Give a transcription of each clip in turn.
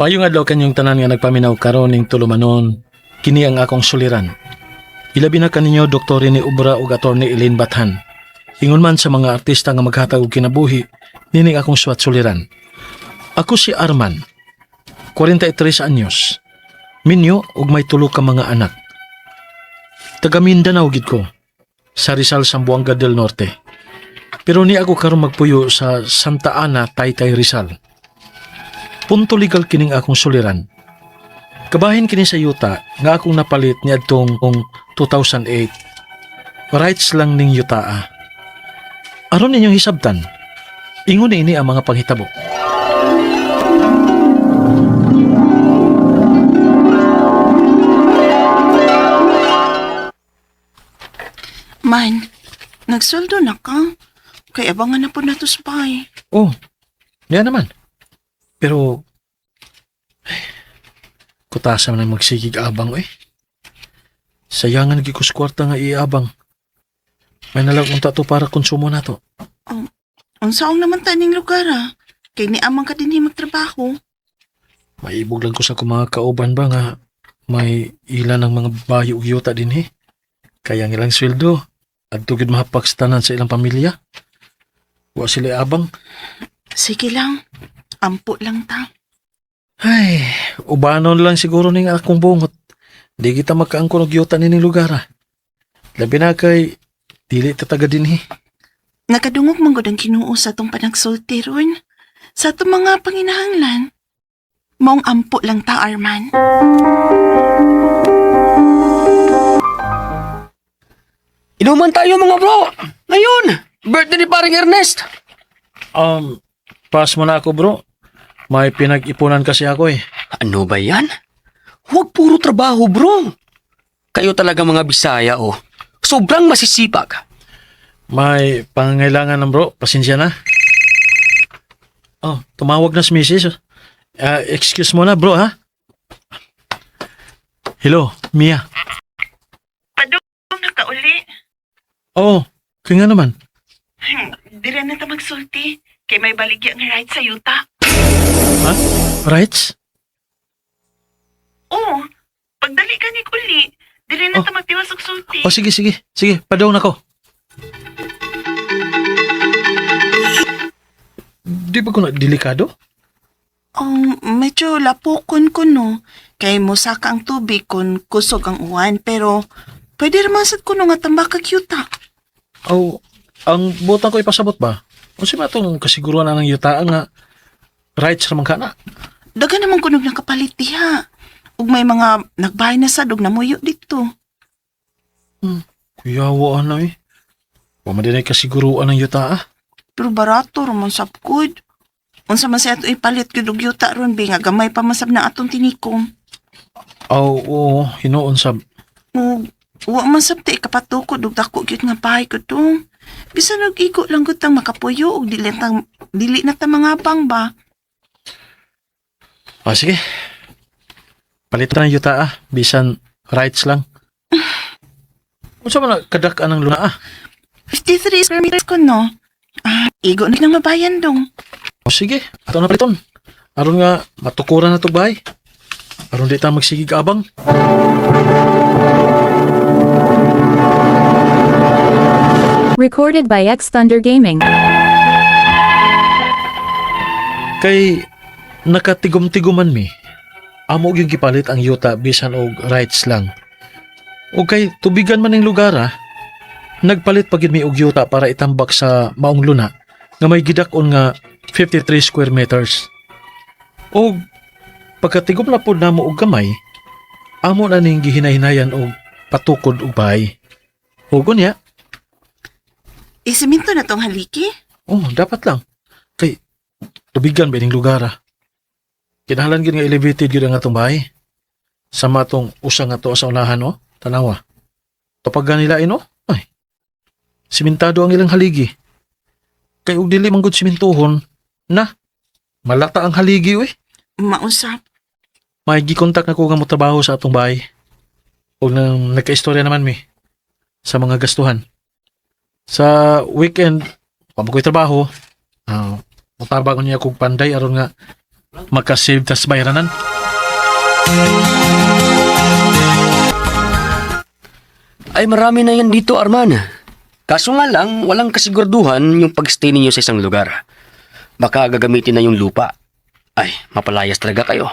Maayong adlaw kanyong tanan nga nagpaminaw karon ning tulumanon, kini ang akong suliran. Ilabi na kaninyo Dr. Rene Obra ug Attorney Elaine Bathan. Ingon man sa mga artista nga maghatag og kinabuhi, nining akong suwat suliran. Ako si Arman, 43 anyos. Minyo ug may tulo ka mga anak. Taga Mindanao gid ko, sa Rizal, Zamboanga del Norte. Pero ni ako karon magpuyo sa Santa Ana, Taytay, Rizal. Punto legal kining akong suliran. Kabahin kini sa yuta nga akong napalit niadtong 2008. Rights lang ning yutaa. Aron ninyong hisabtan, ingon ini ang mga panghitabo. Man, nagsweldo na ka. Kay abangan na po na to sa bahay. Oh, niya naman. Pero, ay, kutasa man ang magsigig abang eh. Sayangan gyud ko sa kwarta nga iabang. May nalang unta to para konsumo na to. Unsaong naman taning lugar ah. Kay ni amang ka dinhi magtrabaho. Maibog lang ko sa akong mga kauban ba nga may ilan ng mga bayo ug yuta dinhi. Kaya ang ilang sweldo adto gyud mahapak sa tanan sa ilang pamilya. Wa sila abang. Sige lang. Ampo lang ta. Ay, ubanon lang siguro ning akong bungot. Di kita makaangkon og yuta nining lugar ah. Labi na kay dili ta taga dinhi. Nakadungog man gud ang Ginoo sa atong panagsulti ron. Sa atong mga panginahanglan. Maong ampo lang ta, Arman. Inuman tayo, mga bro! Ngayon! Birthday ni paring Ernest! Pass mo na ako, bro. May pinag-ipunan kasi ako eh. Ano ba yan? Huwag puro trabaho, bro! Kayo talaga mga Bisaya, oh. Sobrang masisipag. May pangangailangan ng bro. Pasensya na. Oh, tumawag na si Mrs. Ah, excuse mo na, bro, ha? Hello, Mia. Padung na ka uli. Oh, kaya nga naman. Dire na ta magsulti. Kay may baligya nga right sa yuta. Ha? Rights? Oo. Pagdali ka ni uli. Dire na Oh. ta magtiwas og sulti. Oh, sige, sige. Sige, padaw na ko. Di ba ko na delikado? Oh, medyo lapokon ko no. Kay mosaka ang tubig kun kusog ang uwan pero pwede ra sad kuno nga tambak kag yuta. Oh, ang butang ko ipasabot ba? Unsa ba itong kasiguruan na ng yuta nga rights raman ka na? Daga naman kunog nakapalit diha. Ug may mga nagbahay na sad og namuyo dito. Kuyawa na eh. Wa man din ay kasiguruan ng yuta ah. Pero barato ra man sab gud. Unsa man sa ato ipalit gyud og yuta ron bi nga gamay pa man sab na atong tinikom. Aw, oo, hinuon sab. Ug wa man sab ta ikapatukod og dako gyud nga bahay kudong. Bisan og igo lang gud tang makapuyo og dili tang dili na ta mangabang ba. Ah, sige. Palitan ng yuta ah. Bisan rights lang. Unsa man na kadak-an ng luna ah? 53 square meters ko, no? Ah, igo na nang mabayan dong. O sige, ato na paliton. Aron nga matukuran na to bahay. Aron di ta magsigig abang. Recorded by X Thunder Gaming. Kay nakatigom-tiguman mi. Amo gyud gipalit ang yuta bisan og rights lang. O kay tubigan man ning lugar ah. Nagpalit pa gyud mi og yuta para itambak sa maong luna nga may gidak-on nga 53 square meters. Og pagkatigom na pod namo og gamay, amo na ning gihinay-hinayan og patukod og bahay. Ug unya, Isiminto na tong haliki. oh, dapat lang. Kay tubigan ba ning lugar ah. Kinahanglan gyud nga elevated gyud ang atong bahay. Sama tong usa nga to sa unahan oh, tanawa. Kapag nila ino, ay. Simentado ang ilang haligi. Kay og dili man gud simentohon, na malata ang haligi oy. Mausap. May gikontak na ko nga motrabaho sa atong bahay. Og nang nagkaistorya naman mi sa mga gastuhan. Sa weekend, pa mo ko'y trabaho, mutabang niya kog panday aron nga Makasave tas bayranan. Ay, marami na yan dito, Arman. Kaso nga lang, walang kasiguraduhan yung pagstay ninyo sa isang lugar. Baka gagamitin na yung lupa. Ay, mapalayas talaga kayo.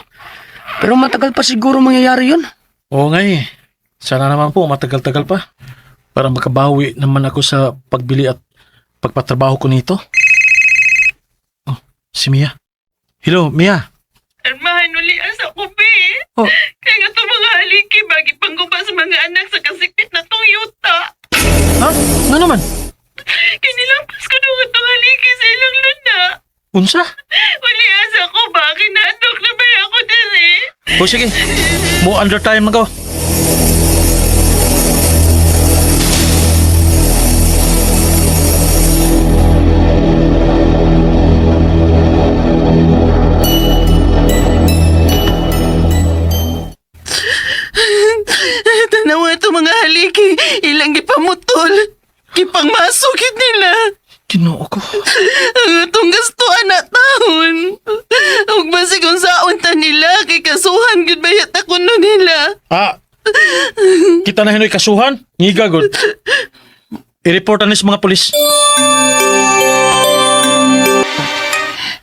Pero matagal pa siguro mangyayari yun. Oo nga eh. Sana naman po matagal-tagal pa. Para makabawi naman ako sa pagbili at pagpatrabaho ko nito. Oh, si Mia. Hello, Mia. Armahan uli asa ko, be. Oh. Kaya nga itong mga haliki, bagi pangguba sa mga anak sa kasikpit na tong yuta. Ha? Nga naman? Kinilampas ko nung itong haliki sa ilang luna. Unsa? Uli asa ko ba? Kinandok na ba ako diri? O sige, mo under time na ko. Tanawa itong mga haliki. Ilang gipamutol. Gipangmasukit nila. Ginoo ko. Ang atong gastuan na taon. Ug basig kung saon ta nila, kay kasuhan gud bayat ako no nila. Ah, kita na hinoy kasuhan. Ngiga, god. I-report na ni sa mga pulis.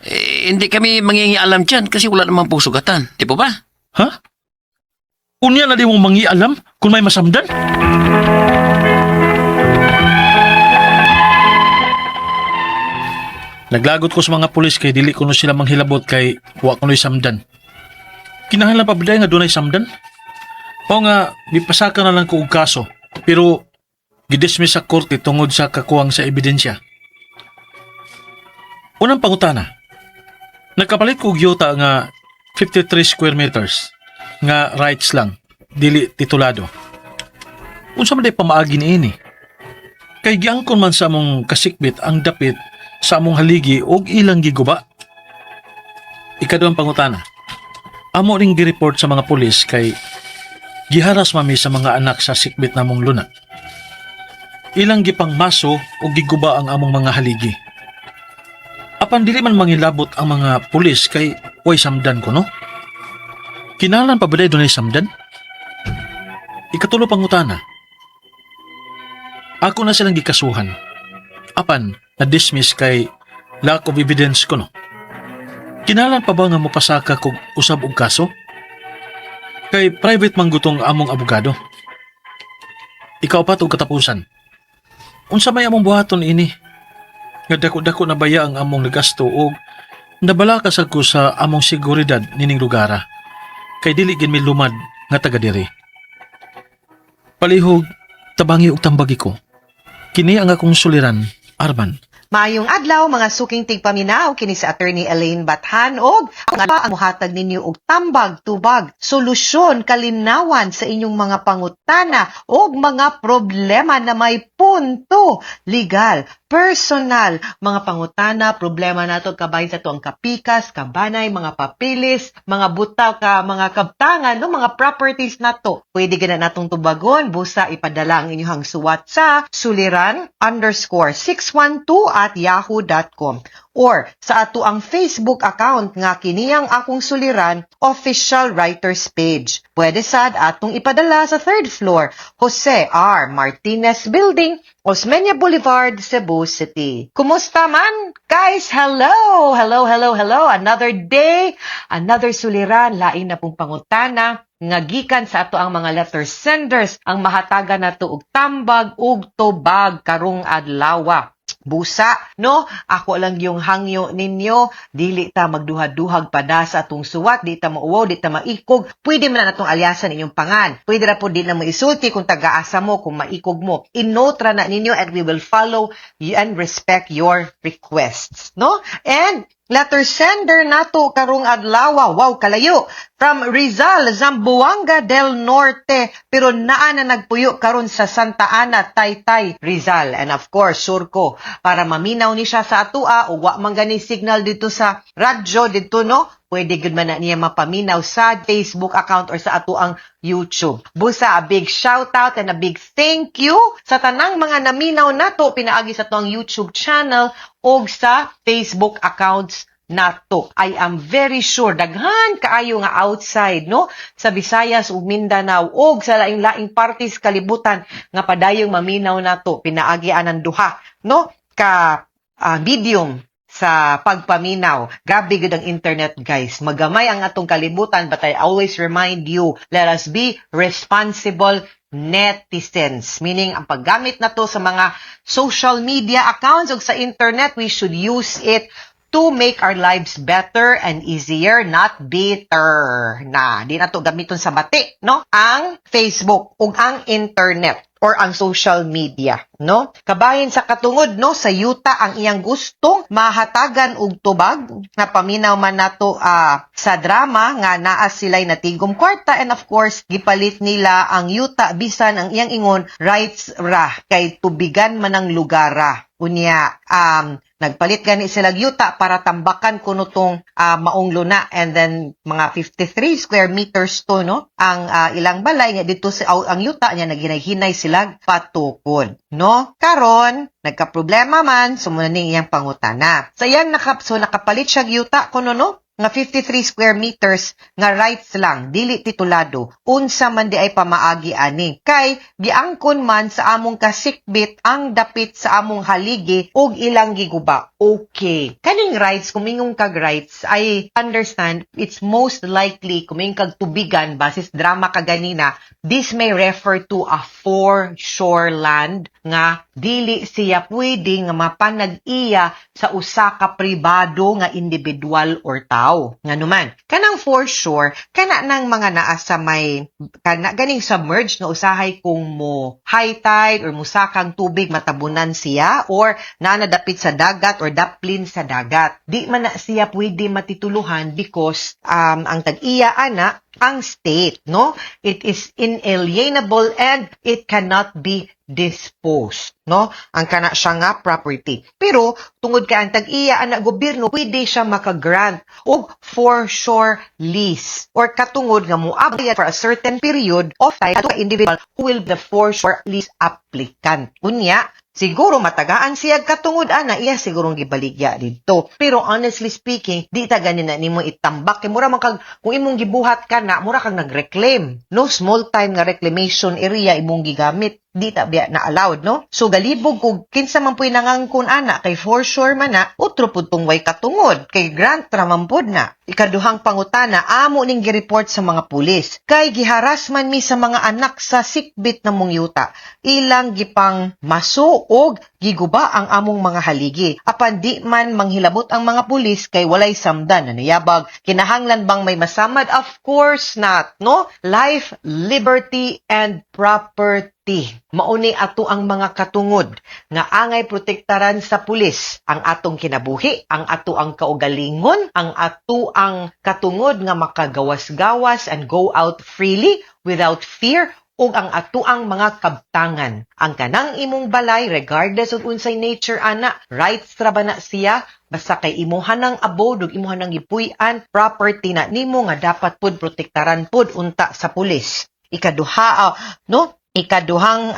Eh, hindi kami mangingialam dyan kasi wala namang po sugatan. Di po ba? Ha? Unya na di mo mangialam kung may masamdan? Naglagot ko sa mga pulis kay dili kuno sila manghilabot kay wa kuno'y samdan. Kinahanglan pa ba nga dunay samdan? O nga, mipasaka na lang ko og kaso, pero gidismiss sa korte tungod sa kakuwang sa ebidensya. Unang pangutana, nagkapalit ko og yuta nga 53 square meters nga rights lang, dili titulado. Unsa man day pamaagi niini? Kay giangkon man sa among kasikbit ang dapit sa among haligi og ilang giguba. Ikaduhang pangutana. Amo ring gireport sa mga pulis kay giharas mami sa mga anak sa sikbit namong luna. Ilang gipangmaso o giguba ang among mga haligi. Apan dili man mangilabot ang mga pulis kay way samdan ko no. Kinalan pa ba day dunay samdan? Ikatulo pangutana. Ako na silang gikasuhan. Apan, na-dismiss kay lack of evidence ko no. Kinalan pa ba nga mopasaka kog usab og kaso? Kay private man gutong among abogado. Ikaw pa og katapusan. Unsa may among buhaton ini? Nga dako-dako na baya ang among nagasto og nabalaka sad ko sa among seguridad nining lugara. Kay dili gid mi lumad nga taga diri. Palihog, tabangi og tambagi ko. Kini ang akong suliran, Arman. Maayong adlaw mga suking tigpaminaw kini si Attorney Elaine Bathan og ang muhatag ninyo og tambag tubag solusyon kalinawan sa inyong mga pangutana og mga problema na may punto legal, personal, mga pangutana, problema nato kabahin sa tuang kapikas, kabanay, mga papilis, mga butaw ka, mga kabtangan, no, mga properties nato. Pwede gina natong tubagon, busa ipadala ang inyong suwat sa suliran_612@yahoo.com or sa ato ang Facebook account nga kiniyang akong suliran official writers page. Pwede sad atong ipadala sa third floor, Jose R. Martinez Building, Osmeña Boulevard, Cebu City. Kumusta man? Guys, hello! Hello, hello, hello! Another day, another suliran, lain na pong pangutana nga gikan sa ato ang mga letter senders ang mahatagan nato og tambag ug tubag karong adlawa. Busa, no? Ako lang yung hangyo ninyo. Dili ta magduha-duhag pa sa atong suwat, di ta mauwaw, di ta maikog. Pwede man na natong alyasan inyong pangan. Pwede ra po di na mo isulti kung tagaasa mo, kung maikog mo. Inotra na ninyo and we will follow you and respect your requests, no? And letter sender nato karong adlaw, wow, kalayo, from Rizal, Zamboanga del Norte, pero naa na nagpuyo karon sa Santa Ana, Taytay, Rizal. And of course, sure ko, para maminaw ni siya sa atua o wa man gani signal dito sa radyo dito, no? Pwede gud man na niya mapaminaw sa Facebook account or sa atuang YouTube. Busa, a big shout out and a big thank you sa tanang mga naminaw nato pinaagi sa atuang YouTube channel og sa Facebook accounts nato. I am very sure daghan kaayo nga outside, no, sa Visayas ug Mindanao ug sa laing-laing parties kalibutan nga padayong maminaw nato pinaagi anang duha, no, ka medium sa pagpaminaw. Grabe gud ang internet, guys. Magamay ang atong kalibutan, but I always remind you, let us be responsible netizens. Meaning, ang paggamit nato sa mga social media accounts o sa internet, we should use it to make our lives better and easier, not bitter. Na, di na to gamiton sa bati, no? Ang Facebook ug ang internet or ang social media, no? Kabahin sa katungod, no, sa yuta ang iyang gustong mahatagan og tubag. Napaminaw man nato sa drama nga naa sila'y natigom kwarta and of course gipalit nila ang yuta bisan ang iyang ingon rights ra kay tubigan man ang lugar ra. Unya nagpalit gani sila yuta para tambakan kuno tong maong luna and then mga 53 square meters to, no, ang ilang balay nga dito sa ang yuta niya naghinay-hinay sila patukod, no? Karon nagka-problema man, so muna ning iyang pangutana sa iyang so nakapalit siya yuta kuno, no, nga 53 square meters nga rights lang, dili titulado. Unsa man di ay pamaagi ani kay giangkon man sa among kasikbit ang dapit sa among haligi ug ilang giguba? Okay, kaning rights, kung mingon kag rights, I understand it's most likely, kung mingon kag tubigan basis drama kaganina, this may refer to a foreshore land nga dili siya pwede nga mapanag-iya sa usa ka pribado nga individual or tao. Nganuman, kanang foreshore, kana nang mga naa sa may kana ganing submerged nga usahay kung mo high tide or musakang tubig matabunan siya or naa nadapit sa dagat or daplin sa dagat. Di man na siya pwede matituluhan because ang tag-iya ana ang state, no? It is inalienable and it cannot be disposed, no? Ang kana siya nga property. Pero tungod kay ang tag-iya ana gobyerno, pwede siya makagrant og foreshore lease or katungod nga moabay for a certain period of time to individual who will be the foreshore lease applicant. Unya, siguro matagaan siya katungod ana iya sigurong gibaligya didto. Pero honestly speaking, di ta gani na nimo itambak kay mura man kag kung imong gibuhat ka na mura kang nagreclaim. No, small time nga reclamation area imong gigamit, di ta biya na allowed, no? So galibog kog kinsa man puy nangangkon ana kay foreshore man na, utro pud tong way katungod kay grant ra man pud na. Ikaduhang pangutana, amo ning gi-report sa mga pulis kay giharas man mi sa mga anak sa sikbit namong yuta, ilang gipang maso og giguba ang among mga haligi, apan di man manghilabot ang mga pulis kay walay samdan na niyabag. Kinahanglan bang may masamad? Of course not, no? Life, liberty and property. Mauni ato ang mga katungod nga angay protektaran sa pulis: ang atong kinabuhi, ang ato ang kaugalingon, ang ato ang katungod nga makagawas-gawas and go out freely without fear, ug ang atoang mga kabtangan. Ang kanang imong balay, regardless of unsay nature ana, rights ra ba na siya, basta kay imuha ng abode ug imuha ng gipuy-an, property na nimo nga dapat pud protektaran pud unta sa pulis. Ikaduha, no? Ikaduhang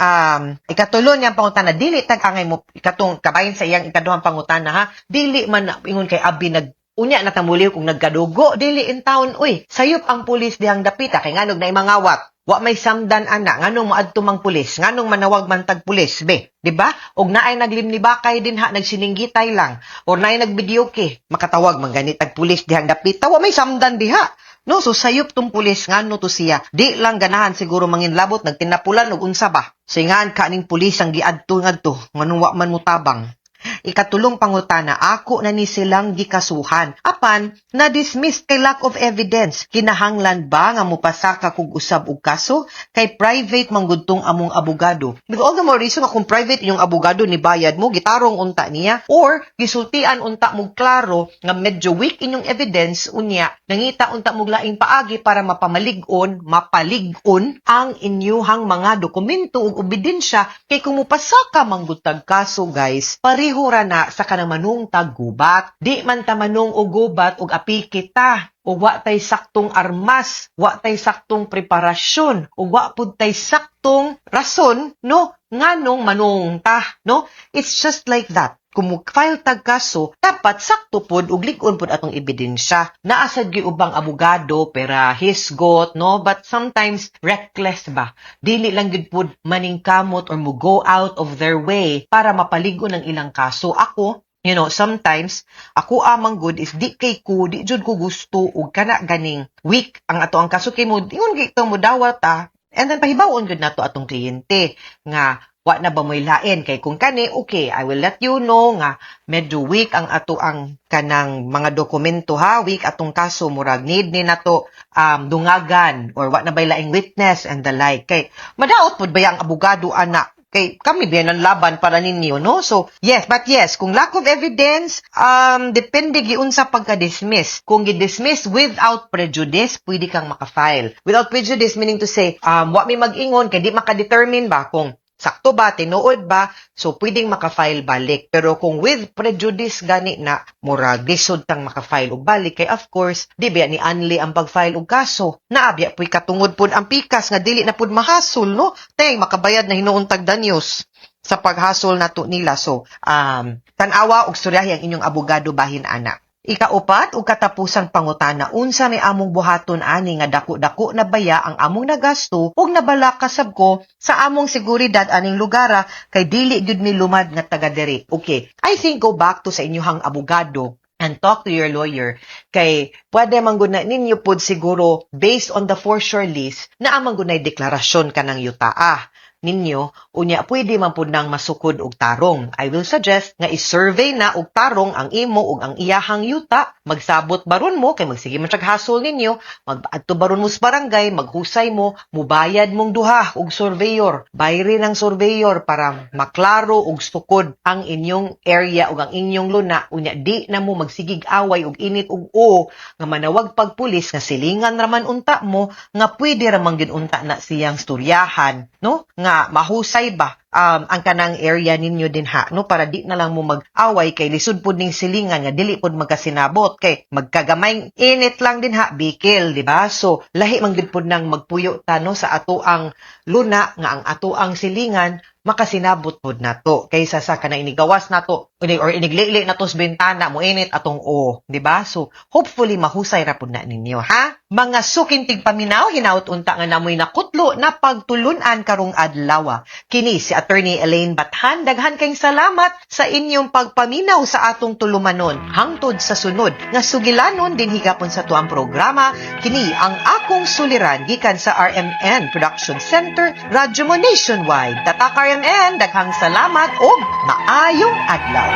ikatulo niyang pangutana, dili tag angay mo ikatong kabahin sa iyang ikaduhang pangutana ha, dili man na ingon kay abi nag unya na tamuliw kung nagkadugo, dili in town uy. Sayop ang pulis dihang dapita kay nganog na mangawat. Wa may samdan ana, nganong moadto mang pulis, nganong manawag man tag pulis be, di ba? Og naay naglimnibakay dinha, nagsininggitay lang or naay nagvideoke, makatawag man gani tag pulis dihang dapita, wa may samdan diha. No, so sayop tong pulis, ngano to siya? Di lang ganahan siguro manginlabot, nagtinapulan og unsa ba? Singan ka ning pulis ang giadto ngadto, nganong wa man motabang. Ikatulong pangutana, ako na ni silang gikasuhan. Apan, na-dismiss kay lack of evidence. Kinahanglan ba nga mupasaka kog usab og kaso? Kay private man gud tong among abogado. With all the more reason nga kung private yung abogado ni bayad mo, gitarong unta niya or gisultian unta mo klaro nga medyo weak inyong evidence, unya nangita unta mo laing paagi para mapamalig-on, mapalig-on ang inyuhang mga dokumento ug ebidensya, kay kung mupasaka man gud tag kaso, guys, pareho ra na sa kanang manung taggubat. Di man ta manung og gubat og apiki ta o wa tay saktong armas, wa tay saktong preparasyon, o wa pud tay saktong rason, no, Nganong manung ta, no? It's just like that. Kung mo-file tag kaso, dapat sakto pod ug lig-on pod atong ebidensya. Naa sad gyud ubang abogado pera hisgot, no? But sometimes reckless ba? Dili lang gyud pod maningkamot or mo go out of their way para mapaligon ang ilang kaso. Ako, sometimes ako amang good is di kay ko, di jud ko gusto og kana ganing weak ang ato ang kaso kay mo ingon gyud mo dawat ta. And then pahibaw-on gyud nato atong kliyente nga wa na ba mo'y lain kay kung kani, okay, I will let you know nga medyo weak ang ato ang kanang mga dokumento ha, weak atong kaso, murag need ni nato dungagan or wa na bay laing witness and the like, kay madaot pud ba ang abogado ana kay kami biya ng laban para ninyo, no? So yes, but yes, kung lack of evidence, depende giunsa pagka-dismiss. Kung gi-dismiss without prejudice, pwede kang maka-file without prejudice, meaning to say wa may mag-ingon kay di maka-determine ba kung sakto ba, tinuod ba, so pwedeng maka-file balik. Pero kung with prejudice gani na, murag lisod tang maka-file og balik kay of course, di ba ni unli ang pag-file og kaso. Naabya puy katungod pud ang pikas nga dili na pud mahasol, no? Teng makabayad na hinuon tag danyos sa paghasol nato nila. So, tan-awa og storyahi ang inyong abogado bahin ana. Ikaupat ug katapusang pangutana, unsa may among buhaton ani nga dako-dako na baya ang among nagasto ug nabalaka sab ko sa among seguridad aning lugara kay dili gyud mi lumad nga taga diri? Okay, I think go back to sa inyong abogado and talk to your lawyer kay pwede man gud na ninyo pud siguro based on the foreshore lease na amang gud nay deklarasyon kanang yutaa ninyo. Unya pwede man pud nang masukod og tarong. I will suggest nga i-survey na og tarong ang imo ug ang iyahang yuta. Magsabot baron mo kay magsige man siyag hasol ninyo, mag-adto baron mo sa barangay, maghusay mo, mubayad mong duha og surveyor. Bayri ng surveyor para maklaro og sukod ang inyong area ug ang inyong luna. Unya di na mo magsigig away og init og o nga manawag pag pulis nga silingan raman unta mo nga pwede ra man gyud unta na siyang storyahan, no, nga mahusay ba ang kanang area ninyo din ha, no, para di na lang mo mag-away kay lisod pud ning silingan nga dili pud magkasinabot kay magkagamay init lang din ha, bikil, di ba? So lahi man gud pud nang magpuyo ta, no, sa ato ang luna nga ang ato ang silingan makasinabot pud nato kaysa sa kanang inigawas nato or iniglili nato sa bintana mo init atong o, di ba? So hopefully mahusay ra pud na ninyo ha, mga suking tigpaminaw. Hinaut unta nga namoy nakutlo na pagtulunan karong adlaw. Kini si Attorney Elaine Bathan. Daghan kayong salamat sa inyong pagpaminaw sa atong tulumanon. Hangtod sa sunod nga sugilanon din higapon sa tuang programa, kini ang Akong Suliran gikan sa RMN Production Center, Radyo Mo Nationwide. Tatak RMN, daghang salamat ug maayong adlaw.